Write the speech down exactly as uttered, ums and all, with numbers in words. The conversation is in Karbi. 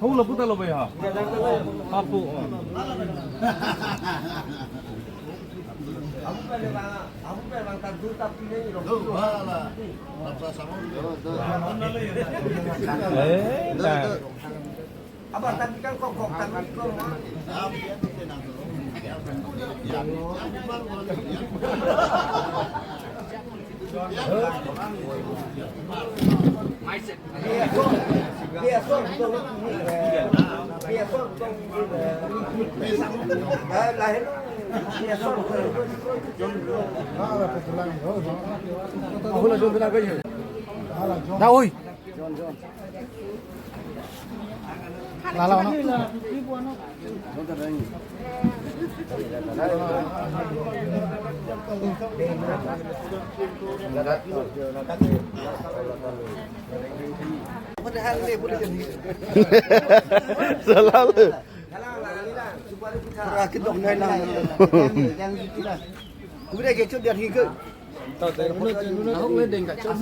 Hula puta lo bai ha. Apo. Eh, na. Na oi. Lala, no? Selalu. Pura kedok nai lang. Kuda ke chot dia hingke. Ahok le deng kachot.